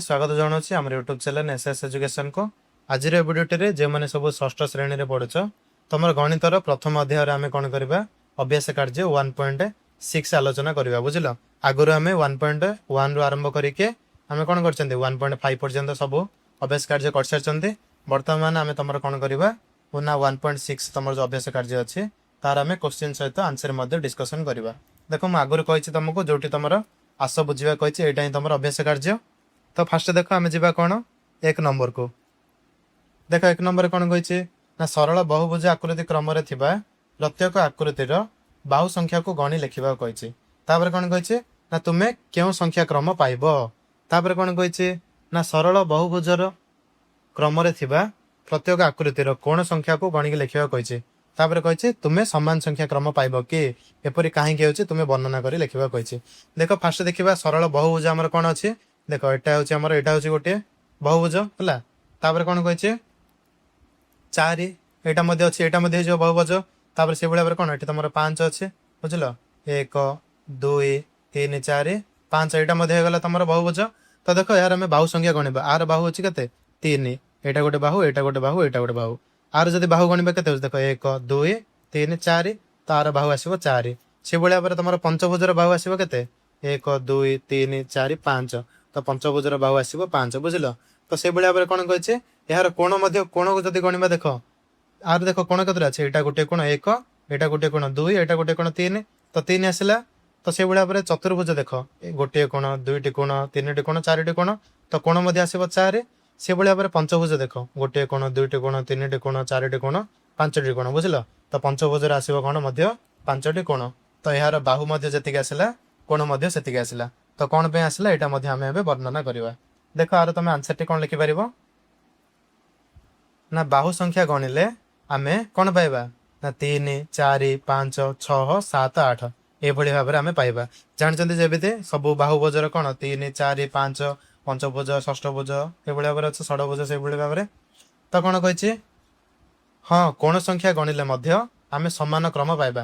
ସ୍ୱାଗତ ଜଣାଉଛି ଆମର ୟୁଟ୍ୟୁବ୍ ଚ୍ୟାନେଲ୍ ଏସ୍ ଏସ୍ ଏଜୁକେସନ୍କୁ। ଆଜିର ଏ ଭିଡ଼ିଓଟିରେ ଯେଉଁମାନେ ସବୁ ଷଷ୍ଠ ଶ୍ରେଣୀରେ ପଢ଼ୁଛ, ତମର ଗଣିତର ପ୍ରଥମ ଅଧ୍ୟାୟରେ ଆମେ କ'ଣ କରିବା? ଅଭ୍ୟାସ କାର୍ଯ୍ୟ 1.6 ଆଲୋଚନା କରିବା, ବୁଝିଲ? ଆଗରୁ ଆମେ 1.1ରୁ ଆରମ୍ଭ କରିକି ଆମେ କ'ଣ କରିଛନ୍ତି? 1.5 ପର୍ଯ୍ୟନ୍ତ ସବୁ ଅଭ୍ୟାସ କାର୍ଯ୍ୟ କରିସାରିଛନ୍ତି। ବର୍ତ୍ତମାନ ଆମେ ତମର କ'ଣ କରିବା ନା 1.6 ତମର ଯେଉଁ ଅଭ୍ୟାସ କାର୍ଯ୍ୟ ଅଛି, ତାର ଆମେ କୋଶ୍ଚିନ୍ ସହିତ ଆନ୍ସର ମଧ୍ୟ ଡିସ୍କସନ୍ କରିବା। ଦେଖ, ମୁଁ ଆଗରୁ କହିଛି ତମକୁ, ଯୋଉଠି ତମର ଆସ ବୁଝିବା କହିଛି, ଏଇଟା ହିଁ ତମର ଅଭ୍ୟାସ କାର୍ଯ୍ୟ। ତ ଫାଷ୍ଟ ଦେଖ, ଆମେ ଯିବା କ'ଣ ଏକ ନମ୍ବରକୁ। ଦେଖ, ଏକ ନମ୍ବର କ'ଣ କହିଛି ନା ସରଳ ବହୁଭୁଜ ଆକୃତି କ୍ରମରେ ଥିବା ପ୍ରତ୍ୟେକ ଆକୃତିର ବାହୁ ସଂଖ୍ୟାକୁ ଗଣି ଲେଖିବାକୁ କହିଛି। ତାପରେ କ'ଣ କହିଛି ନା ତୁମେ କେଉଁ ସଂଖ୍ୟା କ୍ରମ ପାଇବ? ତାପରେ କ'ଣ କହିଛି ନା ସରଳ ବହୁଭୁଜର କ୍ରମରେ ଥିବା ପ୍ରତ୍ୟେକ ଆକୃତିର କୋଣ ସଂଖ୍ୟାକୁ ଗଣିକି ଲେଖିବାକୁ କହିଛି। ତାପରେ କହିଛି, ତୁମେ ସମାନ ସଂଖ୍ୟା କ୍ରମ ପାଇବ କି? ଏପରି କାହିଁକି ହେଉଛି, ତୁମେ ବର୍ଣ୍ଣନା କରି ଲେଖିବାକୁ କହିଛି। ଦେଖ, ଫାଷ୍ଟ ଦେଖିବା ସରଳ ବହୁଭୁଜ ଆମର କ'ଣ ଅଛି। ଦେଖ, ଏଇଟା ହେଉଛି ଆମର, ଏଇଟା ହେଉଛି ଗୋଟିଏ ବହୁଭୁଜ ହେଲା। ତାପରେ କ'ଣ କହିଛି? ଚାରି, ଏଇଟା ମଧ୍ୟ ଅଛି, ଏଇଟା ମଧ୍ୟ ହେଇଯିବ ବହୁଭୁଜ। ତାପରେ ସେଇଭଳି ଭାବରେ କ'ଣ ଏଠି ତମର ପାଞ୍ଚ ଅଛି, ବୁଝିଲ? ଏକ, ଦୁଇ, ତିନି, ଚାରି, ପାଞ୍ଚ, ଏଇଟା ମଧ୍ୟ ହେଇଗଲା ତମର ବହୁଭୁଜ। ତ ଦେଖ, ଏହାର ଆମେ ବାହୁ ସଂଖ୍ୟା ଗଣିବା। ଆର ବାହୁ ଅଛି କେତେ? ତିନି। ଏଇଟା ଗୋଟେ ବାହୁ, ଏଇଟା ଗୋଟେ ବାହୁ, ଏଇଟା ଗୋଟେ ବାହୁ। ଆର ଯଦି ବାହୁ ଗଣିବା, କେତେ ହେଉଛି? ଦେଖ, ଏକ, ଦୁଇ, ତିନି, ଚାରି। ତ ଆର ବାହୁ ଆସିବ ଚାରି। ସେଭଳି ଭାବରେ ତମର ପଞ୍ଚଭୁଜର ବାହୁ ଆସିବ କେତେ? ଏକ, ଦୁଇ, ତିନି, ଚାରି, ପାଞ୍ଚ। ତ ପଞ୍ଚଭୁଜର ବାହୁ ଆସିବ ପାଞ୍ଚ, ବୁଝିଲ? ତ ସେଇଭଳି ଭାବରେ କ'ଣ କହିଛି? ଏହାର କୋଣ ମଧ୍ୟ, କୋଣକୁ ଯଦି ଗଣିବା, ଦେଖ, ଆର ଦେଖ କୋଣ କେତେଟା ଅଛି? ଏଇଟା ଗୋଟେ କୋଣ ଏକ, ଏଇଟା ଗୋଟେ କୋଣ ଦୁଇ, ଏଇଟା ଗୋଟେ କୋଣ ତିନି। ତ ତିନି ଆସିଲା। ତ ସେଇଭଳି ଭାବରେ ଚତୁର୍ଭୁଜ ଦେଖ, ଏ ଗୋଟିଏ କୋଣ, ଦୁଇଟି କୋଣ, ତିନିଟି କୋଣ, ଚାରିଟି କୋଣ। ତ କୋଣ ମଧ୍ୟ ଆସିବ ଚାରି। ସେଭଳି ଭାବରେ ପଞ୍ଚଭୁଜ ଦେଖ, ଗୋଟିଏ କୋଣ, ଦୁଇଟି କୋଣ, ତିନିଟି କୋଣ, ଚାରିଟି କୋଣ, ପାଞ୍ଚଟି କୋଣ, ବୁଝିଲ? ତ ପଞ୍ଚଭୁଜରେ ଆସିବ କୋଣ ମଧ୍ୟ ପାଞ୍ଚଟି କୋଣ। ତ ଏହାର ବାହୁ ମଧ୍ୟ ଯେତିକି ଆସିଲା, କୋଣ ମଧ୍ୟ ସେତିକି ଆସିଲା। ତ କ'ଣ ପାଇଁ ଆସିଲା, ଏଇଟା ମଧ୍ୟ ଆମେ ଏବେ ବର୍ଣ୍ଣନା କରିବା। ଦେଖ, ଆର ତମେ ଆନ୍ସରଟି କ'ଣ ଲେଖିପାରିବ ନା ବାହୁ ସଂଖ୍ୟା ଗଣିଲେ ଆମେ କ'ଣ ପାଇବା ନା ତିନି, ଚାରି, ପାଞ୍ଚ, ଛଅ, ସାତ, ଆଠ, ଏଇଭଳି ଭାବରେ ଆମେ ପାଇବା। ଜାଣିଛନ୍ତି, ଯେମିତି ସବୁ ବାହୁଭୁଜର କ'ଣ ତିନି, ଚାରି, ପାଞ୍ଚ, ପଞ୍ଚଭୁଜ, ଷଷ୍ଠଭୁଜ ଏଭଳି ଭାବରେ ଅଛି, ଷଡ଼ଭୁଜ, ସେଇଭଳି ଭାବରେ। ତ କ'ଣ କହିଛି? ହଁ, କୋଣ ସଂଖ୍ୟା ଗଣିଲେ ମଧ୍ୟ ଆମେ ସମାନ କ୍ରମ ପାଇବା।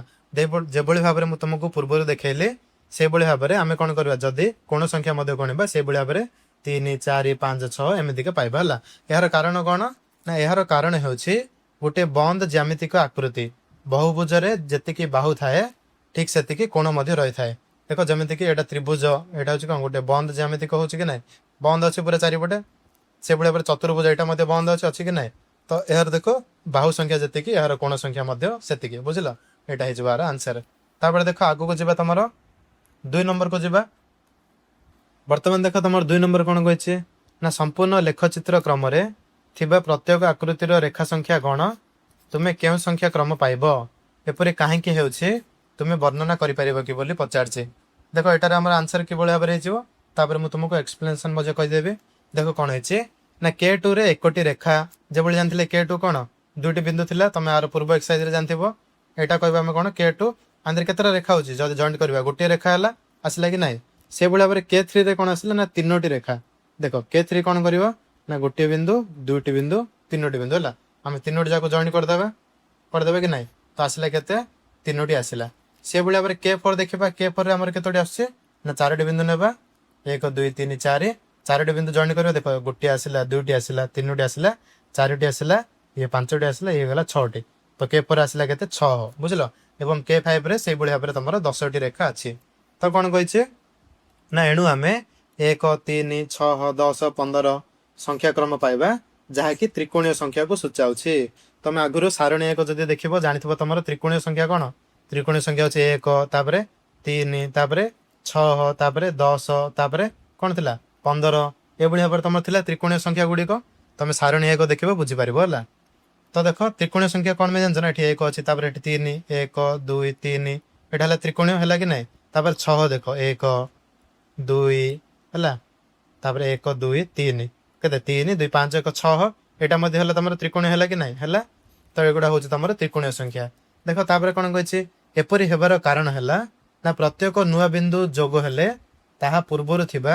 ଯେଭଳି ଭାବରେ ମୁଁ ତୁମକୁ ପୂର୍ବରୁ ଦେଖେଇଲି, ସେଇଭଳି ଭାବରେ ଆମେ କ'ଣ କରିବା? ଯଦି କୋଣ ସଂଖ୍ୟା ମଧ୍ୟ ଗଣିବା, ସେଇଭଳି ଭାବରେ ତିନି, ଚାରି, ପାଞ୍ଚ, ଛଅ ଏମିତିକା ପାଇବା, ହେଲା? ଏହାର କାରଣ କ'ଣ ନା ଏହାର କାରଣ ହେଉଛି ଗୋଟେ ବନ୍ଦ ଜ୍ୟାମିତିକ ଆକୃତି ବହୁଭୁଜରେ ଯେତିକି ବାହୁ ଥାଏ, ଠିକ ସେତିକି କୋଣ ମଧ୍ୟ ରହିଥାଏ। ଦେଖ, ଯେମିତିକି ଏଇଟା ତ୍ରିଭୁଜ, ଏଇଟା ହେଉଛି କ'ଣ ଗୋଟେ ବନ୍ଦ ଜ୍ୟାମିତିକ ହେଉଛି କି ନାହିଁ? ବନ୍ଦ ଅଛି ପୁରା ଚାରିପଟେ। ସେଭଳି ଭାବରେ ଚତୁର୍ଭୁଜ, ଏଇଟା ମଧ୍ୟ ବନ୍ଦ ଅଛି, ଅଛି କି ନାହିଁ? ତ ଏହାର ଦେଖ, ବାହୁ ସଂଖ୍ୟା ଯେତିକି, ଏହାର କୋଣ ସଂଖ୍ୟା ମଧ୍ୟ ସେତିକି, ବୁଝିଲ? ଏଇଟା ହେଇଯିବ ଆର ଆନ୍ସର। ତାପରେ ଦେଖ, ଆଗକୁ ଯିବା, ତମର ଦୁଇ ନମ୍ବରକୁ ଯିବା। ବର୍ତ୍ତମାନ ଦେଖ, ତମର ଦୁଇ ନମ୍ବର କ'ଣ କହିଛି ନା ସମ୍ପୂର୍ଣ୍ଣ ଲେଖଚିତ୍ର କ୍ରମରେ ଥିବା ପ୍ରତ୍ୟେକ ଆକୃତିର ରେଖା ସଂଖ୍ୟା ଗଣ, ତୁମେ କେଉଁ ସଂଖ୍ୟା କ୍ରମ ପାଇବ? ଏପରି କାହିଁକି ହେଉଛି, ତୁମେ ବର୍ଣ୍ଣନା କରିପାରିବ କି ବୋଲି ପଚାରିଛି। ଦେଖ, ଏଟାରେ ଆମର ଆନ୍ସର କିଭଳି ଭାବରେ ହେଇଯିବ, ତାପରେ ମୁଁ ତୁମକୁ ଏକ୍ସପ୍ଲେନେସନ ମଧ୍ୟ କହିଦେବି। ଦେଖ, କ'ଣ ହେଇଛି ନା କେ ଟୁରେ ଏକଟି ରେଖା, ଯେଭଳି ଜାଣିଥିଲେ କେ ଟୁ କ'ଣ ଦୁଇଟି ବିନ୍ଦୁ ଥିଲା, ତମେ ଆର ପୂର୍ବ ଏକ୍ସରସାଇଜରେ ଜାଣିଥିବ। ଏଇଟା କହିବା ଆମେ କ'ଣ କେ ଟୁ ଆନ୍ଧ୍ରେ କେତେଟା ରେଖା ହେଉଛି? ଯଦି ଜଏଣ୍ଟ କରିବା, ଗୋଟିଏ ରେଖା ହେଲା, ଆସିଲା କି ନାହିଁ? ସେଭଳି ଭାବରେ କେ ଥ୍ରୀରେ କ'ଣ ଆସିଲା ନା ତିନୋଟି ରେଖା। ଦେଖ, କେ ଥ୍ରୀ କ'ଣ କରିବ ନା ଗୋଟିଏ ବିନ୍ଦୁ, ଦୁଇଟି ବିନ୍ଦୁ, ତିନୋଟି ବିନ୍ଦୁ ହେଲା। ଆମେ ତିନୋଟି ଯାକ ଜଏଣ୍ଟ କରିଦେବା, କରିଦେବା କି ନାହିଁ? ତ ଆସିଲା କେତେ? ତିନୋଟି ଆସିଲା। ସେଭଳି ଭାବରେ କେ ଫୋର୍ ଦେଖିବା। କେ ଫୋର୍ରେ ଆମର କେତୋଟି ଆସୁଛି ନା ଚାରୋଟି ବିନ୍ଦୁ ନେବା, ଏକ, ଦୁଇ, ତିନି, ଚାରି। ଚାରୋଟି ବିନ୍ଦୁ ଜଏଣ୍ଟ କରିବା। ଦେଖ, ଗୋଟିଏ ଆସିଲା, ଦୁଇଟି ଆସିଲା, ତିନୋଟି ଆସିଲା, ଚାରୋଟି ଆସିଲା, ଇଏ ପାଞ୍ଚଟି ଆସିଲା, ଇଏ ଗଲା ଛଅଟି। ତ କେ ଫୋର୍ ଆସିଲା କେତେ? ଛଅ, ବୁଝିଲ? ଏବଂ କେ ଫାଇଭରେ ସେଇଭଳି ଭାବରେ ତମର 10ଟି ରେଖା ଅଛି। ତ କ'ଣ କହିଛି ନା ଏଣୁ ଆମେ ଏକ, ତିନି, ଛଅ, 10, 15 ସଂଖ୍ୟାକ୍ରମ ପାଇବା, ଯାହାକି ତ୍ରିକୋଣୀୟ ସଂଖ୍ୟାକୁ ସୂଚାଉଛି। ତମେ ଆଗରୁ ସାରଣୀ ଏକ ଯଦି ଦେଖିବ, ଜାଣିଥିବ ତମର ତ୍ରିକୋଣୀୟ ସଂଖ୍ୟା କ'ଣ। ତ୍ରିକୋଣୀୟ ସଂଖ୍ୟା ହେଉଛି ଏକ, ତାପରେ ତିନି, ତାପରେ ଛଅ, ତାପରେ 10, ତାପରେ କ'ଣ ଥିଲା? 15। ଏଭଳି ଭାବରେ ତମର ଥିଲା ତ୍ରିକୋଣୀୟ ସଂଖ୍ୟା ଗୁଡ଼ିକ। ତମେ ସାରଣୀ ଏକ ଦେଖିବ, ବୁଝିପାରିବ, ହେଲା? ତ ଦେଖ, ତ୍ରିକୋଣୀୟ ସଂଖ୍ୟା କ'ଣ ପାଇଁ ଜାଣିଛ ନା ଏଠି ଏକ ଅଛି, ତାପରେ ଏଠି ତିନି, ଏକ, ଦୁଇ, ତିନି, ଏଇଟା ହେଲା ତ୍ରିକୋଣୀୟ ହେଲା କି ନାହିଁ? ତାପରେ ଛଅ ଦେଖ, ଏକ, ଦୁଇ ହେଲା, ତାପରେ ଏକ, ଦୁଇ, ତିନି, କେତେ? ତିନି, ଦୁଇ, ପାଞ୍ଚ, ଏକ, ଛଅ। ଏଇଟା ମଧ୍ୟ ହେଲା ତମର ତ୍ରିକୋଣୀୟ ହେଲା କି ନାହିଁ? ହେଲା। ତ ଏଗୁଡ଼ା ହଉଛି ତମର ତ୍ରିକୋଣୀୟ ସଂଖ୍ୟା। ଦେଖ, ତାପରେ କ'ଣ କହିଛି? ଏପରି ହେବାର କାରଣ ହେଲା ନା ପ୍ରତ୍ୟେକ ନୂଆ ବିନ୍ଦୁ ଯୋଗ ହେଲେ ତାହା ପୂର୍ବରୁ ଥିବା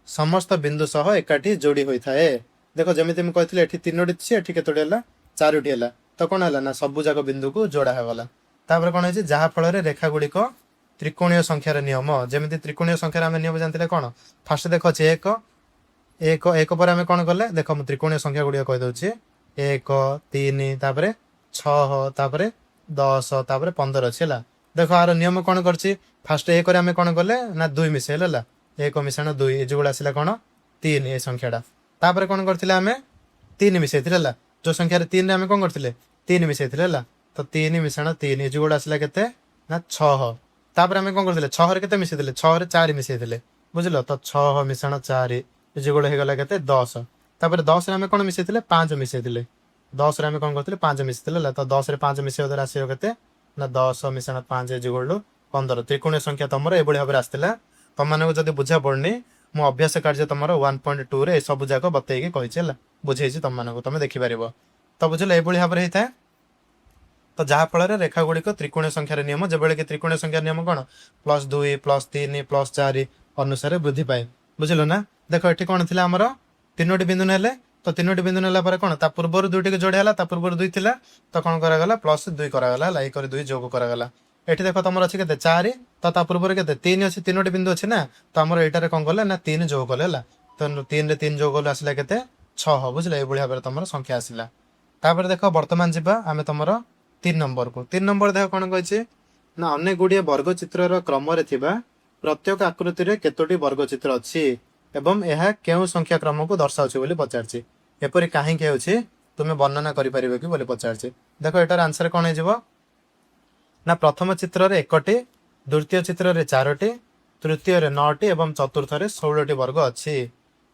ସମସ୍ତ ବିନ୍ଦୁ ସହ ଏକାଠି ଯୋଡ଼ି ହୋଇଥାଏ। ଦେଖ, ଯେମିତି ମୁଁ କହିଥିଲି, ଏଠି ତିନୋଟି ଅଛି, ଏଠି କେତୋଟି ହେଲା? ଚାରୋଟି ହେଲା। ତ କ'ଣ ହେଲା ନା ସବୁ ଯାକ ବିନ୍ଦୁକୁ ଯୋଡ଼ା ହେଇଗଲା। ତାପରେ କ'ଣ ହେଇଛି? ଯାହା ଫଳରେ ରେଖା ଗୁଡ଼ିକ ତ୍ରିକୋଣୀୟ ସଂଖ୍ୟାର ନିୟମ, ଯେମିତି ତ୍ରିକୋଣୀୟ ସଂଖ୍ୟାର ଆମେ ନିୟମ ଜାଣିଥିଲେ କ'ଣ? ଫାଷ୍ଟ ଦେଖ ଅଛି ଏକ ଏକ, ଏକ ପରେ ଆମେ କ'ଣ କଲେ? ଦେଖ, ମୁଁ ତ୍ରିକୋଣୀୟ ସଂଖ୍ୟା ଗୁଡ଼ିକ କହିଦେଉଛି। 1, 3, ତାପରେ 6, ତାପରେ 10, ତାପରେ 15 ଅଛି, ହେଲା। ଦେଖ, ଆର ନିୟମ କ'ଣ କରିଛି? ଫାଷ୍ଟ ଏକରେ ଆମେ କ'ଣ କଲେ ନା 2 ମିଶେଇଲେ, ହେଲା। 1 ମିଶାଣ 2 ଏ ଯୋଗୁଡ଼ା ଆସିଲା କ'ଣ? 3, ଏ ସଂଖ୍ୟାଟା। ତାପରେ କ'ଣ କରିଥିଲେ ଆମେ? 3 ମିଶେଇଥିଲେ, ହେଲା। ଯୋଉ ସଂଖ୍ୟାରେ 3ରେ ଆମେ କ'ଣ କରିଥିଲେ? 3 ମିଶେଇଥିଲେ, ହେଲା। ତ 3 ମିଶାଣ 3 ଏ ଯୋଗୁଡ଼ା ଆସିଲା କେତେ ନା 6। ତାପରେ ଆମେ କ'ଣ କରିଥିଲେ? 6ରେ କେତେ ମିଶେଇଥିଲେ? 6ରେ 4 ମିଶେଇଥିଲେ, ବୁଝିଲ? ତ 6 ମିଶାଣ 4 ଏ ଯୋଗୁଡ଼ା ହେଇଗଲା କେତେ? 10। ତାପରେ 10ରେ ଆମେ କ'ଣ ମିଶେଇଥିଲେ? 5 ମିଶେଇଥିଲେ। 10ରେ ଆମେ କ'ଣ କରିଥିଲେ? 5 ମିଶେଇଥିଲେ, ହେଲା। ତ 10ରେ 5 ମିଶେଇବା ଦ୍ୱାରା ଆସିବ କେତେ ନା 10 ମିଶାଣ 5 ଏ ଯୋଗୁଡ଼ା 15। ତ୍ରିକୋଣୀୟ ସଂଖ୍ୟା ତମର ଏଭଳି ଭାବରେ ଆସିଥିଲା। ତମମାନଙ୍କୁ ଯଦି ବୁଝା ପଡୁନି, ମୁଁ ଅଭ୍ୟାସ କାର୍ଯ୍ୟ ତମର 1.2ରେ ଏସବୁ ଯାକ ବତେଇକି କହିଛି, ହେଲା, ବୁଝେଇଛି ତମମାନଙ୍କୁ, ତମେ ଦେଖିପାରିବ। ତ ବୁଝିଲ, ଏଭଳି ଭାବରେ ହେଇଥାଏ। ତ ଯାହାଫଳରେ ରେଖା ଗୁଡ଼ିକ ତ୍ରିକୋଣୀୟ ସଂଖ୍ୟାର ନିୟମ, ଯେଭଳି କି ତ୍ରିକୋଣୀୟ ସଂଖ୍ୟାର ନିୟମ କ'ଣ? +2, +3, +4 ଅନୁସାରେ ବୃଦ୍ଧି ପାଏ, ବୁଝିଲ ନା? ଦେଖ, ଏଠି କ'ଣ ଥିଲା ଆମର? ତିନୋଟି ବିନ୍ଦୁ ନେଲେ। ତ ତିନୋଟି ବିନ୍ଦୁ ନେଲା ପରେ କ'ଣ, ତା ପୂର୍ବରୁ ଦୁଇଟିକୁ ଯୋଡ଼ି ହେଲା। ତା ପୂର୍ବରୁ 2 ଥିଲା, ତ କ'ଣ କରାଗଲା? +2 କରାଗଲା, ହେଲା। 1ରେ 2 ଯୋଗ କରାଗଲା। ଏଠି ଦେଖ, ତମର ଅଛି କେତେ? 4। ତ ତା ପୂର୍ବରୁ କେତେ? 3 ଅଛି। ତିନୋଟି ବିନ୍ଦୁ ଅଛି ନା, ତ ଆମର ଏଇଟାରେ କ'ଣ କଲେ ନା 3 ଯୋଗ କଲେ, ହେଲା। ତ 3ରେ 3 ଯୋଗ କଲେ ଆସିଲା କେତେ? 6, ବୁଝିଲେ? ଏଇଭଳି ଭାବରେ ତମର ସଂଖ୍ୟା ଆସିଲା। ତାପରେ ଦେଖ, ବର୍ତ୍ତମାନ ଯିବା ଆମେ ତମର 3 ନମ୍ବରକୁ। 3 ନମ୍ବର ଦେଖ, କ'ଣ କହିଛି ନା ଅନେକ ଗୁଡ଼ିଏ ବର୍ଗଚିତ୍ରର କ୍ରମରେ ଥିବା ପ୍ରତ୍ୟେକ ଆକୃତିରେ କେତୋଟି ବର୍ଗଚିତ୍ର ଅଛି ଏବଂ ଏହା କେଉଁ ସଂଖ୍ୟା କ୍ରମକୁ ଦର୍ଶାଉଛି ବୋଲି ପଚାରିଛି। ଏପରି କାହିଁକି ହେଉଛି, ତୁମେ ବର୍ଣ୍ଣନା କରିପାରିବ କି ବୋଲି ପଚାରିଛି। ଦେଖ, ଏଟାର ଆନ୍ସର କ'ଣ ହେଇଯିବ ନା ପ୍ରଥମ ଚିତ୍ରରେ ଏକଟି, ଦ୍ୱିତୀୟ ଚିତ୍ରରେ ଚାରୋଟି, ତୃତୀୟରେ 9ଟି ଏବଂ ଚତୁର୍ଥରେ 16ଟି ବର୍ଗ ଅଛି।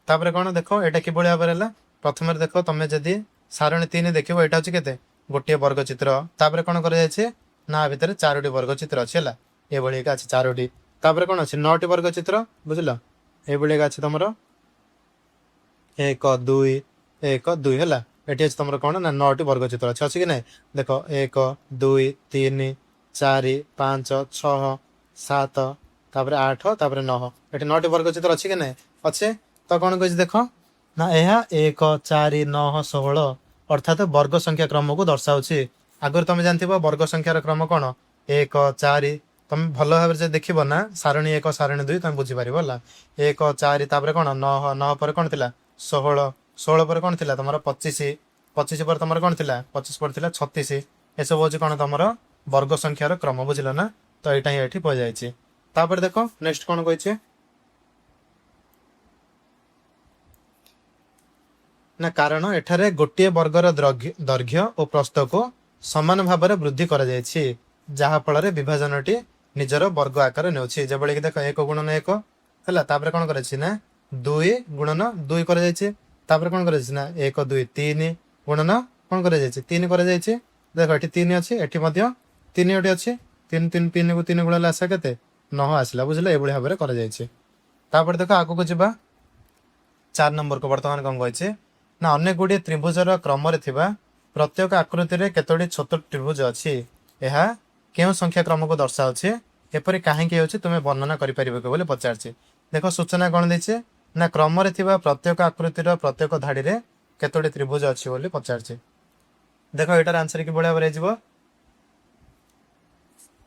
ତାପରେ କ'ଣ ଦେଖ, ଏଇଟା କିଭଳି ଭାବରେ ହେଲା? ପ୍ରଥମରେ ଦେଖ, ତମେ ଯଦି ସାରଣୀ 3 ଦେଖିବ, ଏଇଟା ହଉଛି କେତେ? ଗୋଟିଏ ବର୍ଗ ଚିତ୍ର। ତାପରେ କ'ଣ କରାଯାଇଛି ନା ଆ ଭିତରେ ଚାରୋଟି ବର୍ଗ ଚିତ୍ର ଅଛି, ହେଲା। ଏଭଳି ଏକା ଅଛି ଚାରୋଟି। ତାପରେ କ'ଣ ଅଛି? 9ଟି ବର୍ଗ ଚିତ୍ର, ବୁଝିଲ? ଏଇଭଳି ଏକା ଅଛି ତମର 1, 2, 1, 2, ହେଲା। ଏଠି ଅଛି ତମର କ'ଣ ନା 9ଟି ବର୍ଗ ଚିତ୍ର ଅଛି। ଅଛି କି ନାହିଁ? ଦେଖ, 1, 2, 3, 4, 5, 6, 7, ତାପରେ 8, ତାପରେ 9। ଏଠି 9ଟି ବର୍ଗ ଚିତ୍ର ଅଛି କି ନାହିଁ? ଅଛି। ତ କ'ଣ କହିଛି ଦେଖ ନା ଏହା 1, 4, 9, 16 ଅର୍ଥାତ ବର୍ଗ ସଂଖ୍ୟା କ୍ରମକୁ ଦର୍ଶାଉଛି। ଆଗରୁ ତମେ ଜାଣିଥିବ ବର୍ଗ ସଂଖ୍ୟାର କ୍ରମ କ'ଣ? 1, 4। ତମେ ଭଲ ଭାବରେ ଯଦି ଦେଖିବ ନା ସାରଣୀ 1, ସାରଣୀ 2, ତମେ ବୁଝିପାରିବ, ହେଲା। 1, 4, ତାପରେ କ'ଣ? 9। 9 ପରେ କ'ଣ ଥିଲା? 16। 16 ପରେ କ'ଣ ଥିଲା ତମର? 25। 25 ପରେ ତମର କ'ଣ ଥିଲା? 25 ପରେ ଥିଲା 36। ଏସବୁ ହଉଛି କ'ଣ ତମର ବର୍ଗ ସଂଖ୍ୟାର କ୍ରମ, ବୁଝିଲ ନା? ତ ଏଇଟା ହିଁ ଏଠି କୁହାଯାଇଛି। ତାପରେ ଦେଖ, ନେକ୍ସଟ କ'ଣ କହିଛି ନା କାରଣ ଏଠାରେ ଗୋଟିଏ ବର୍ଗର ଦୈର୍ଘ୍ୟ ଓ ପ୍ରସ୍ଥକୁ ସମାନ ଭାବରେ ବୃଦ୍ଧି କରାଯାଇଛି, ଯାହା ଫଳରେ ବିଭାଜନଟି ନିଜର ବର୍ଗ ଆକାର ନେଉଛି। ଯେଭଳି କି ଦେଖ, 1 ଗୁଣନ 1 ହେଲା। ତାପରେ କ'ଣ କରାଯାଇଛି ନା 2 ଗୁଣନ 2 କରାଯାଇଛି। ତାପରେ କ'ଣ କରାଯାଇଛି ନା 1, 2, 3 ଗୁଣନ କ'ଣ କରାଯାଇଛି? 3 କରାଯାଇଛି। ଦେଖ, ଏଠି 3 ଅଛି, ଏଠି ମଧ୍ୟ 3 ଏଠି ଅଛି। 3, 3, 3କୁ 3 ଗୁଣଲେ ଆସିଲା କେତେ? 9 ଆସିଲା, ବୁଝିଲେ? ଏଭଳି ଭାବରେ କରାଯାଇଛି। ତାପରେ ଦେଖ, ଆଗକୁ ଯିବା 4 ନମ୍ବରକୁ। ବର୍ତ୍ତମାନ କ'ଣ କହିଛି ନା ଅନେକ ଗୁଡ଼ିଏ ତ୍ରିଭୁଜର କ୍ରମରେ ଥିବା ପ୍ରତ୍ୟେକ ଆକୃତିରେ କେତୋଟି ଛୋଟ ତ୍ରିଭୁଜ ଅଛି, ଏହା କେଉଁ ସଂଖ୍ୟା କ୍ରମକୁ ଦର୍ଶାଉଛି, ଏପରି କାହିଁକି ହେଉଛି, ତୁମେ ବର୍ଣ୍ଣନା କରିପାରିବ କି ବୋଲି ପଚାରିଛି। ଦେଖ, ସୂଚନା କ'ଣ ଦେଇଛି ନା କ୍ରମରେ ଥିବା ପ୍ରତ୍ୟେକ ଆକୃତିର ପ୍ରତ୍ୟେକ ଧାଡ଼ିରେ କେତୋଟି ତ୍ରିଭୁଜ ଅଛି ବୋଲି ପଚାରିଛି। ଦେଖ, ଏଇଟାର ଆନ୍ସର କିଭଳି ଭାବରେ ହେଇଯିବ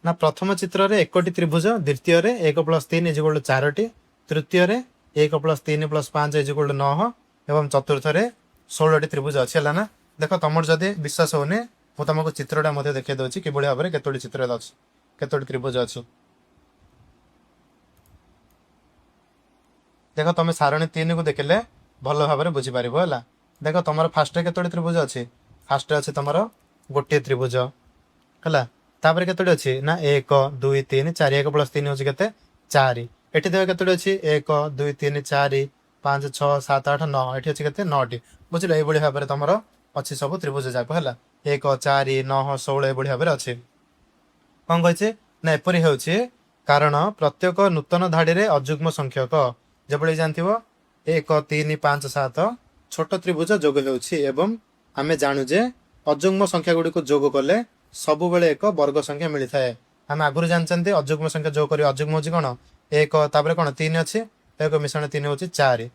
ନା ପ୍ରଥମ ଚିତ୍ରରେ ଏକଟି ତ୍ରିଭୁଜ, ଦ୍ୱିତୀୟରେ 1 +3 is equal ଚାରୋଟି, ତୃତୀୟରେ 1 +3 +5 is equal 9 ଏବଂ ଚତୁର୍ଥରେ 16ଟି ତ୍ରିଭୁଜ ଅଛି, ହେଲା ନା? ଦେଖ, ତମର ଯଦି ବିଶ୍ୱାସ ହଉନି, ମୁଁ ତମକୁ ଚିତ୍ରଟା ମଧ୍ୟ ଦେଖେଇ ଦଉଛି, କିଭଳି ଭାବରେ କେତୋଟି ଚିତ୍ର ଅଛି, କେତୋଟି ତ୍ରିଭୁଜ ଅଛି। ଦେଖ, ତମେ ସାରଣୀ 3କୁ ଦେଖିଲେ ଭଲ ଭାବରେ ବୁଝିପାରିବ, ହେଲା। ଦେଖ, ତମର ଫାଷ୍ଟରେ କେତୋଟି ତ୍ରିଭୁଜ ଅଛି? ଫାଷ୍ଟରେ ଅଛି ତମର ଗୋଟିଏ ତ୍ରିଭୁଜ, ହେଲା। ତାପରେ କେତୋଟି ଅଛି ନା 1, 2, 3, 4। 1 +3 ହେଉଛି କେତେ? 4। ଏଠି ଦେଖ, କେତୋଟି ଅଛି? 1, 2, 3, 4, 5, 6, 7, 8, 9। ଏଠି ଅଛି କେତେ? 9ଟି, ବୁଝିଲ? ଏଇଭଳି ଭାବରେ ତମର ଅଛି ସବୁ ତ୍ରିଭୁଜ ଯାକ, ହେଲା। 1, 4, 9, 16 ଏଭଳି ଭାବରେ ଅଛି। କ'ଣ କହିଛି ନା ଏପରି ହେଉଛି କାରଣ ପ୍ରତ୍ୟେକ ନୂତନ ଧାଡ଼ିରେ ଅଯୁଗ୍ମ ସଂଖ୍ୟକ, ଯେଭଳି ଜାଣିଥିବ 1, 3, 5, 7, ଛୋଟ ତ୍ରିଭୁଜ ଯୋଗ ହେଉଛି ଏବଂ ଆମେ ଜାଣୁ ଯେ ଅଯୁଗ୍ମ ସଂଖ୍ୟା ଗୁଡ଼ିକୁ ଯୋଗ କଲେ ସବୁବେଳେ ଏକ ବର୍ଗ ସଂଖ୍ୟା ମିଳିଥାଏ। ଆମେ ଆଗରୁ ଜାଣିଛନ୍ତି ଅଯୁଗ୍ମ ସଂଖ୍ୟା ଯୋଗ କରି, ଅଯୁଗ୍ମ ହେଉଛି କ'ଣ? 1, ତାପରେ କ'ଣ? 3 ଅଛି। 1 ମିଶାଣ 3 ହେଉଛି 4।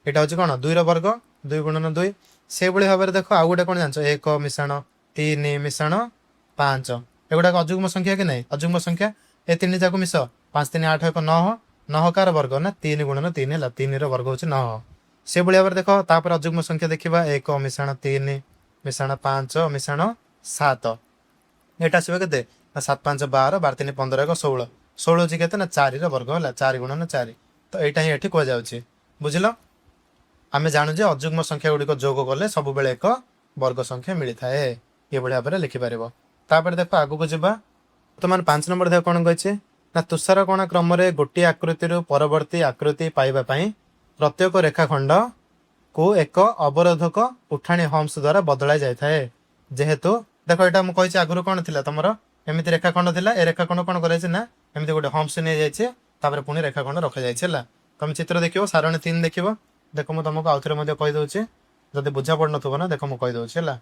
ଏଇଟା ହେଉଛି କ'ଣ? 2ର ବର୍ଗ, 2 ଗୁଣନ 2। ସେଇଭଳି ଭାବରେ ଦେଖ, ଆଉ ଗୋଟେ କ'ଣ ଜାଣିଛ? 1 ମିଶାଣ 3 ମିଶାଣ 5, ଏଗୁଡ଼ାକ ଅଯୁଗ୍ମ ସଂଖ୍ୟା କି ନାହିଁ? ଅଯୁଗ୍ମ ସଂଖ୍ୟା। ଏ ତିନି ଯାକ ମିଶ, 5 3 8, 1 9। 9 କାର ବର୍ଗ ନା 3 ଗୁଣନ 3, ହେଲା। 3ର ବର୍ଗ ହେଉଛି 9। ସେଭଳି ଭାବରେ ଦେଖ, ତାପରେ ଅଯୁଗ୍ମ ସଂଖ୍ୟା ଦେଖିବା। 1 ମିଶାଣ 3 ମିଶାଣ 5 ମିଶାଣ 7, ଏଇଟା ଆସିବ କେତେ ନା 7 5 12, 12 3 15, 1 16। 16 ହେଉଛି କେତେ ନା 4ର ବର୍ଗ ହେଲା, 4 ଗୁଣନ 4। ତ ଏଇଟା ହିଁ ଏଠି କୁହାଯାଉଛି, ବୁଝିଲ? ଆମେ ଜାଣୁ ଯେ ଅଯୁଗ୍ମ ସଂଖ୍ୟା ଗୁଡ଼ିକ ଯୋଗ କଲେ ସବୁବେଳେ ଏକ ବର୍ଗ ସଂଖ୍ୟା ମିଳିଥାଏ। ଏଭଳି ଭାବରେ ଲେଖିପାରିବ। ତାପରେ ଦେଖ, ଆଗକୁ ଯିବା। ବର୍ତ୍ତମାନ 5 ନମ୍ବର ଦେଖ କ'ଣ କହିଛି ନା, ତୁଷାର କଣା କ୍ରମରେ ଗୋଟିଏ ଆକୃତିରୁ ପରବର୍ତ୍ତୀ ଆକୃତି ପାଇବା ପାଇଁ ପ୍ରତ୍ୟେକ ରେଖାଖଣ୍ଡକୁ ଏକ ଅବରୋଧକ ଉଠାଣି ହମ୍ସ ଦ୍ୱାରା ବଦଳାଇ ଯାଇଥାଏ। ଯେହେତୁ ଦେଖ, ଏଇଟା ମୁଁ କହିଛି, ଆଗରୁ କ'ଣ ଥିଲା ତମର? ଏମିତି ରେଖାଖଣ୍ଡ ଥିଲା। ଏ ରେଖାଖଣ୍ଡ କ'ଣ କରାଯାଇଛି ନା ଏମିତି ଗୋଟେ ହମ୍ସ ନିଆଯାଇଛି, ତାପରେ ପୁଣି ରେଖାଖଣ୍ଡ ରଖାଯାଇଛି, ହେଲା? ତମେ ଚିତ୍ର ଦେଖିବ, ସାରଣୀ 3 ଦେଖିବ। ଦେଖ, ମୁଁ ତମକୁ ଆଉଥରେ ମଧ୍ୟ କହିଦେଉଛି, ଯଦି ବୁଝା ପଡୁନଥିବ ନା, ଦେଖ ମୁଁ କହିଦେଉଛି, ହେଲା?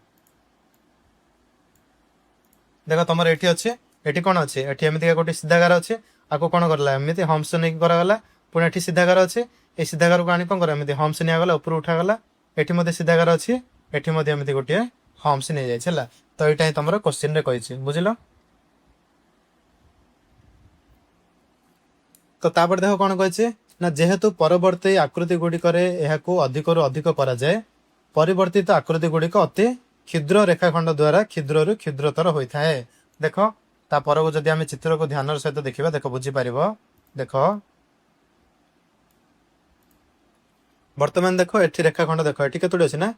ଦେଖ, ତମର ଏଠି ଅଛି, ଏଠି କ'ଣ ଅଛି? ଏଠି ଏମିତିକା ଗୋଟେ ସିଧା ଗାର ଅଛି। ଆକୁ କ'ଣ କରିଲା? ଏମିତି ହମ୍ସ ନେଇକି କରାଗଲା। ପୁଣି ଏଠି ସିଧା ଗାର ଅଛି। ଏଇ ସିଧା ଗାରକୁ ଆଣି କ'ଣ କରା? ଏମିତି ହମ୍ସ ନିଆଗଲା, ଉପରୁ ଉଠାଗଲା। ଏଠି ମଧ୍ୟ ସିଧା ଗାର ଅଛି। ଏଠି ମଧ୍ୟ ଏମିତି ଗୋଟିଏ ହମ୍ସ ନେଇଯାଇଛି, ହେଲା? ତ ଏଇଟା ହିଁ ତମର କୋଶ୍ଚିନରେ କହିଛି, ବୁଝିଲ? ତ ତାପରେ ଦେଖ କ'ଣ କହିଛି ନା, ଯେହେତୁ ପରବର୍ତ୍ତୀ ଆକୃତି ଗୁଡ଼ିକରେ ଏହାକୁ ଅଧିକରୁ ଅଧିକ କରାଯାଏ, ପରିବର୍ତ୍ତିତ ଆକୃତି ଗୁଡ଼ିକ ଅତି କ୍ଷୁଦ୍ର ରେଖାଖଣ୍ଡ ଦ୍ୱାରା କ୍ଷୁଦ୍ରରୁ କ୍ଷୁଦ୍ରତର ହୋଇଥାଏ। ଦେଖ, ତା ପରକୁ ଯଦି ଆମେ ଚିତ୍ରକୁ ଧ୍ୟାନର ସହିତ ଦେଖିବା, ଦେଖ ବୁଝିପାରିବ। ଦେଖ, ବର୍ତ୍ତମାନ ଦେଖ, ଏଠି ରେଖାଖଣ୍ଡ ଦେଖ, ଏଠି କେତୋଟି ଅଛି ନା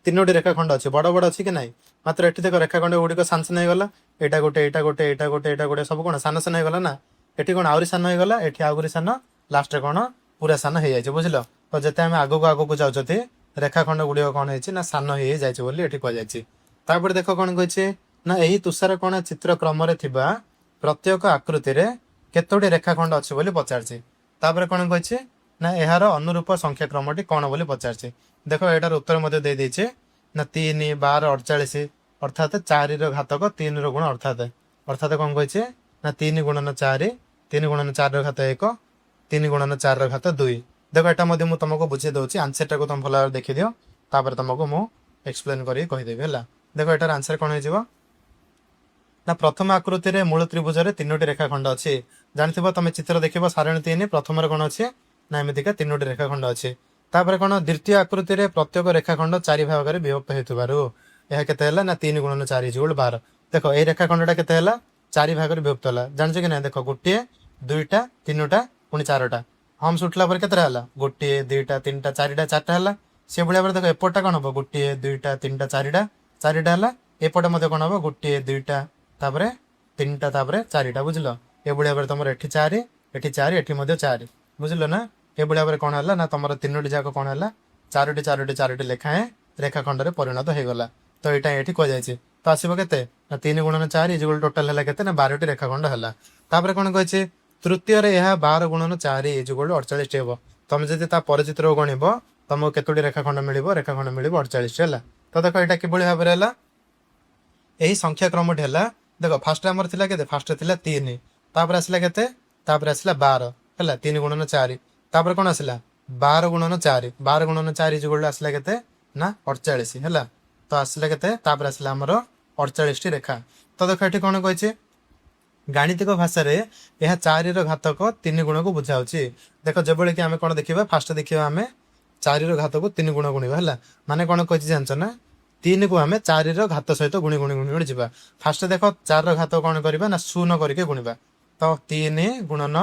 ତିନୋଟି ରେଖାଖଣ୍ଡ ଅଛି। ବଡ଼ ବଡ଼ ଅଛି କି ନାହିଁ? ମାତ୍ର ଏଠି ଦେଖ, ରେଖାଖଣ୍ଡ ଗୁଡ଼ିକ ସାନ ସାନ ହେଇଗଲା। ଏଇଟା ଗୋଟେ, ଏଇଟା ଗୋଟେ, ଏଇଟା ଗୋଟେ, ଏଇଟା ଗୋଟେ, ସବୁ କ'ଣ ସାନ ସାନ ହେଇଗଲା ନା? ଏଠି କ'ଣ ଆହୁରି ସାନ ହେଇଗଲା, ଏଠି ଆହୁରି ସାନ, ଲାଷ୍ଟରେ କ'ଣ ପୁରା ସାନ ହେଇଯାଇଛି, ବୁଝିଲ? ତ ଯେତେ ଆମେ ଆଗକୁ ଆଗକୁ ଯାଉଛନ୍ତି, ରେଖାଖଣ୍ଡ ଗୁଡ଼ିକ କ'ଣ ହେଇଛି ନା ସାନ ହେଇଯାଇଛି ବୋଲି ଏଠି କୁହାଯାଇଛି। ତାପରେ ଦେଖ କ'ଣ କହିଛି ନା, ଏହି ତୁଷାର କଣା ଚିତ୍ର କ୍ରମରେ ଥିବା ପ୍ରତ୍ୟେକ ଆକୃତିରେ କେତୋଟି ରେଖାଖଣ୍ଡ ଅଛି ବୋଲି ପଚାରିଛି। ତାପରେ କ'ଣ କହିଛି ନା, ଏହାର ଅନୁରୂପ ସଂଖ୍ୟା କ୍ରମଟି କ'ଣ ବୋଲି ପଚାରିଛି। ଦେଖ, ଏଇଟାର ଉତ୍ତର ମଧ୍ୟ ଦେଇଦେଇଛି ନା, 3, 12, 48, ଅର୍ଥାତ୍ 4ର ଘାତକ 3ର ଗୁଣ। ଅର୍ଥାତ୍ କ'ଣ କହିଛି ନା, 3 ଗୁଣନ 4, 3 ଗୁଣନ 4ର ଘାତ 1, 3 ଗୁଣନ 4ର ଘାତ 2। ଦେଖ, ଏଟା ମଧ୍ୟ ମୁଁ ତମକୁ ବୁଝେଇ ଦେଉଛି। ଆନ୍ସରଟାକୁ ତମେ ଭଲ ଭାବରେ ଦେଖିଦିଅ, ତାପରେ ତମକୁ ମୁଁ ଏକ୍ସପ୍ଲେନ୍ କରିକି କହିଦେବି, ହେଲା? ଦେଖ, ଏଟାର ଆନ୍ସର କ'ଣ ହେଇଯିବ ନା, ପ୍ରଥମ ଆକୃତିରେ ମୂଳ ତ୍ରିଭୁଜରେ ତିନୋଟି ରେଖାଖଣ୍ଡ ଅଛି। ଜାଣିଥିବ ତମେ, ଚିତ୍ର ଦେଖିବ ସାରଣୀ 3, ପ୍ରଥମରେ କ'ଣ ଅଛି ନା ଏମିତିକା ତିନୋଟି ରେଖାଖଣ୍ଡ ଅଛି। ତାପରେ କ'ଣ, ଦ୍ୱିତୀୟ ଆକୃତିରେ ପ୍ରତ୍ୟେକ ରେଖାଖଣ୍ଡ ଚାରି ଭାଗରେ ବିଭକ୍ତ ହେଉଥିବାରୁ ଏହା କେତେ ହେଲା ନା 3 ଗୁଣନ 4 ଇଜୁଗୋଳ 12। ଦେଖ, ଏଇ ରେଖାଖଣ୍ଡଟା କେତେ ହେଲା? ଚାରି ଭାଗରେ ବିଭକ୍ତ ହେଲା, ଜାଣିଛ କି ନାହିଁ? ଦେଖ, ଗୋଟିଏ, ଦୁଇଟା, ତିନୋଟା, ପୁଣି ଚାରୋଟା। ହମ୍ସ ଉଠିଲା ପରେ କେତେଟା ହେଲା? ଗୋଟିଏ, ଦୁଇଟା, ତିନିଟା, ଚାରିଟା, ଚାରିଟା ହେଲା। ସେଭଳି ଭାବରେ ଦେଖ, ଏପଟଟା କ'ଣ ହବ? ଗୋଟିଏ, ଦୁଇଟା, ତିନିଟା, ଚାରିଟା, ଚାରିଟା ହେଲା। ଏପଟେ ମଧ୍ୟ କ'ଣ ହବ? ଗୋଟିଏ, ଦୁଇଟା, ତାପରେ ତିନିଟା, ତାପରେ ଚାରିଟା, ବୁଝିଲ? ଏଭଳି ଭାବରେ ତମର ଏଠି ଚାରି, ଏଠି ଚାରି, ଏଠି ମଧ୍ୟ ଚାରି, ବୁଝିଲ ନା? ଏଭଳି ଭାବରେ କ'ଣ ହେଲା ନା ତମର ତିନୋଟି ଯାକ କ'ଣ ହେଲା? ଚାରୋଟି, ଚାରୋଟି, ଚାରୋଟି ଲେଖାଏଁ ରେଖାଖଣ୍ଡରେ ପରିଣତ ହେଇଗଲା। ତ ଏଇଟା ଏଠି କୁହାଯାଇଛି। ତ ଆସିବ କେତେ ନା 3 ଗୁଣନ 4 ଇଜୁଗୋଳ ଟୋଟାଲ ହେଲା କେତେ ନା 12ଟି ରେଖାଖଣ୍ଡ ହେଲା। ତାପରେ କ'ଣ କହିଛି? ତୃତୀୟରେ ଏହା 12 ଗୁଣନ 4 ଇଜୁଗୋଳ 48ଟି ହେବ। ତମେ ଯଦି ତା ପର ଚିତ୍ରକୁ ଗଣିବ, ତମକୁ କେତୋଟି ରେଖାଖଣ୍ଡ ମିଳିବ? ରେଖାଖଣ୍ଡ ମିଳିବ 48ଟି, ହେଲା? ତ ଦେଖ, ଏଇଟା କିଭଳି ଭାବରେ ହେଲା? ଏହି ସଂଖ୍ୟା କ୍ରମଟି ହେଲା, ଦେଖ, ଫାର୍ଷ୍ଟ ଆମର ଥିଲା କେତେ? ଫାର୍ଷ୍ଟ ଥିଲା 3। ତାପରେ ଆସିଲା କେତେ? ତାପରେ ଆସିଲା 12, ହେଲା? 3 ଗୁଣନ 4। ତାପରେ କ'ଣ ଆସିଲା? 12 ଗୁଣନ 4। 12 ଗୁଣନ 4 ଯୁଗଳ ଆସିଲା କେତେ ନା 48, ହେଲା? ତ ଆସିଲା କେତେ? ତାପରେ ଆସିଲା ଆମର 48ଟି ରେଖା। ତ ଦେଖ, ଏଠି କ'ଣ କହିଛି? ଗାଣିତିକ ଭାଷାରେ ଏହା 4ର ଘାତକ 3 ଗୁଣକୁ ବୁଝାଉଛି। ଦେଖ, ଯେଭଳି କି ଆମେ କ'ଣ ଦେଖିବା? ଫାର୍ଷ୍ଟ ଦେଖିବା ଆମେ 4ର ଘାତକୁ 3 ଗୁଣ ଗୁଣିବା, ହେଲା? ମାନେ କ'ଣ କହିଛି ଜାଣିଛ ନା, 3କୁ ଆମେ 4ର ଘାତ ସହିତ ଗୁଣି ଗୁଣି ଗୁଣି ଗୁଣି ଯିବା। ଫାର୍ଷ୍ଟ ଦେଖ, 4ର ଘାତ କ'ଣ କରିବା ନା ଶୂନ କରିକି ଗୁଣିବା। ତ 3 ଗୁଣନ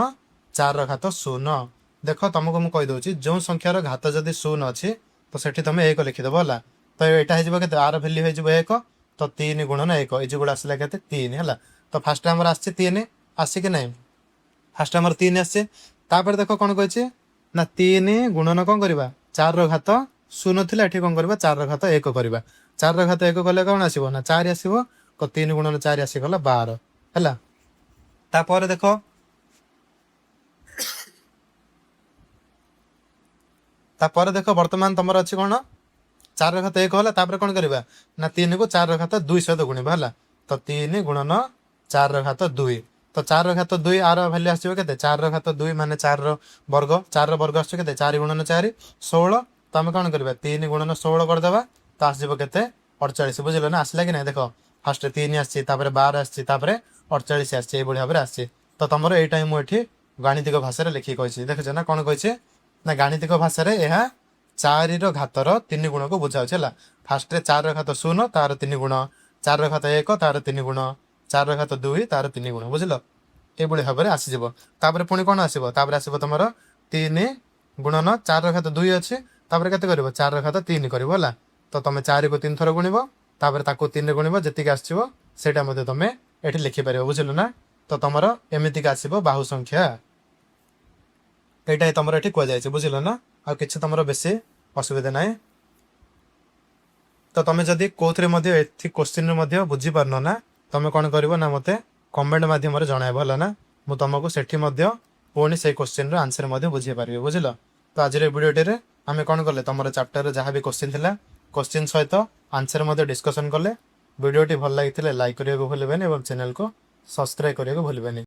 4ର ଘାତ ଶୂନ। ଦେଖ, ତମକୁ ମୁଁ କହିଦେଉଛି, ଯେଉଁ ସଂଖ୍ୟାର ଘାତ ଯଦି ଶୂନ ଅଛି, ତ ସେଠି ତମେ 1 ଲେଖିଦେବ, ହେଲା? ତ ଏଇଟା ହେଇଯିବ କେତେ? ଆର ଭ୍ୟାଲ୍ୟୁ ହେଇଯିବ 1। ତ 3 ଗୁଣନ 1 ଇଜୁଗୁଳ ଆସିଲା କେତେ? 3, ହେଲା? ତ ଫାର୍ଷ୍ଟ ଆମର ଆସିଛି 3, ଆସିଛି କି ନାହିଁ? ଫାର୍ଷ୍ଟ ଆମର 3 ଆସିছে। ତାପରେ ଦେଖ କ'ଣ କହିଛି ନା, 3 ଗୁଣନ କ'ଣ କରିବା? 4ର ଘାତ ଶୂନ ଥିଲା, ଏଠି କ'ଣ କରିବା? 4ର ଘାତ 1 କରିବା। 4ର ଘାତ 1 କଲେ କ'ଣ ଆସିବ ନା 4 ଆସିବ। ତ 3 ଗୁଣନ 4 ଆସିଗଲା 12, ହେଲା? ତାପରେ ଦେଖ, ତାପରେ ଦେଖ, ବର୍ତ୍ତମାନ ତମର ଅଛି କ'ଣ? 4ର ଘାତ 1 ହେଲା। ତାପରେ କ'ଣ କରିବା ନା 3କୁ 4ର ଘାତ 2 ସହିତ ଗୁଣିବା, ହେଲା? ତ 3 ଗୁଣନ 4ର ଘାତ 2। ତ 4ର ଘାତ 2, ଆର ଭ୍ୟାଲ୍ୟୁ ଆସିବ କେତେ? 4ର ଘାତ 2 ମାନେ 4ର ବର୍ଗ। 4ର ବର୍ଗ ଆସୁଛି କେତେ? 4 ଗୁଣନ 4, 16। ତ ଆମେ କ'ଣ କରିବା? 3 ଗୁଣନ 16 କରିଦେବା। ତ ଆସିଯିବ କେତେ? 48, ବୁଝିଲ ନା? ଆସିଲା କି ନାହିଁ? ଦେଖ, ଫାର୍ଷ୍ଟ 3 ଆସିଛି, ତାପରେ 12 ଆସିଛି, ତାପରେ 48 ଆସିଛି, ଏଇଭଳି ଭାବରେ ଆସିଛି। ତ ତମର ଏଇଟା ହିଁ ମୁଁ ଏଠି ଗାଣିତିକ ଭାଷାରେ ଲେଖିକି କହିଛି। ଦେଖୁଛ ନା, କ'ଣ କହିଛି ନା, ଗାଣିତିକ ଭାଷାରେ ଏହା ଚାରିର ଘାତର ତିନି ଗୁଣକୁ ବୁଝାଉଛି, ହେଲା। ଫାଷ୍ଟରେ ଚାରିର ଘାତ 0, ତାର ତିନି ଗୁଣ, ଚାରିର ଘାତ 1, ତାର ତିନି ଗୁଣ, ଚାରିର ଘାତ 2, ତାର ତିନି ଗୁଣ, ବୁଝିଲ? ଏଇଭଳି ଭାବରେ ଆସିଯିବ। ତାପରେ ପୁଣି କ'ଣ ଆସିବ? ତାପରେ ଆସିବ ତମର ତିନି ଗୁଣନ ଚାରିର ଘାତ 2 ଅଛି, ତାପରେ କେତେ କରିବ? ଚାରିର ଘାତ 3 କରିବ, ହେଲା। ତ ତମେ ଚାରିକୁ ତିନି ଥର ଗୁଣିବ, ତାପରେ ତାକୁ ତିନି ଗୁଣିବ, ଯେତିକି ଆସିଯିବ ସେଇଟା ମଧ୍ୟ ତମେ ଏଠି ଲେଖିପାରିବ, ବୁଝିଲ ନା? ତ ତମର ଏମିତିକା ଆସିବ ବାହୁ ସଂଖ୍ୟା। ଏଇଟା ତମର ଏଠି କୁହାଯାଇଛି, ବୁଝିଲ ନା? ଆଉ କିଛି ତମର ବେଶୀ ଅସୁବିଧା ନାହିଁ। ତ ତମେ ଯଦି କୋଉଥିରେ ମଧ୍ୟ ଏଥି କୋଶ୍ଚିନ୍ରେ ମଧ୍ୟ ବୁଝିପାରୁନ ନା, ତମେ କ'ଣ କରିବ ନା ମୋତେ କମେଣ୍ଟ ମାଧ୍ୟମରେ ଜଣାଇବ, ହେଲା ନା? ମୁଁ ତମକୁ ସେଠି ମଧ୍ୟ ପୁଣି ସେଇ କୋଶ୍ଚିନ୍ର ଆନ୍ସର ମଧ୍ୟ ବୁଝେଇ ପାରିବି, ବୁଝିଲ? ତ ଆଜିର ଏ ଭିଡ଼ିଓଟିରେ ଆମେ କ'ଣ କଲେ? ତମର ଚାପ୍ଟରରେ ଯାହା ବି କୋଶ୍ଚିନ୍ ଥିଲା, କୋଶ୍ଚିନ୍ ସହିତ ଆନ୍ସର ମଧ୍ୟ ଡିସ୍କସନ୍ କଲେ। ଭିଡ଼ିଓଟି ଭଲ ଲାଗିଥିଲେ ଲାଇକ୍ କରିବାକୁ ଭୁଲିବେନି ଏବଂ ଚ୍ୟାନେଲକୁ ସବସ୍କ୍ରାଇବ୍ କରିବାକୁ ଭୁଲିବେନି।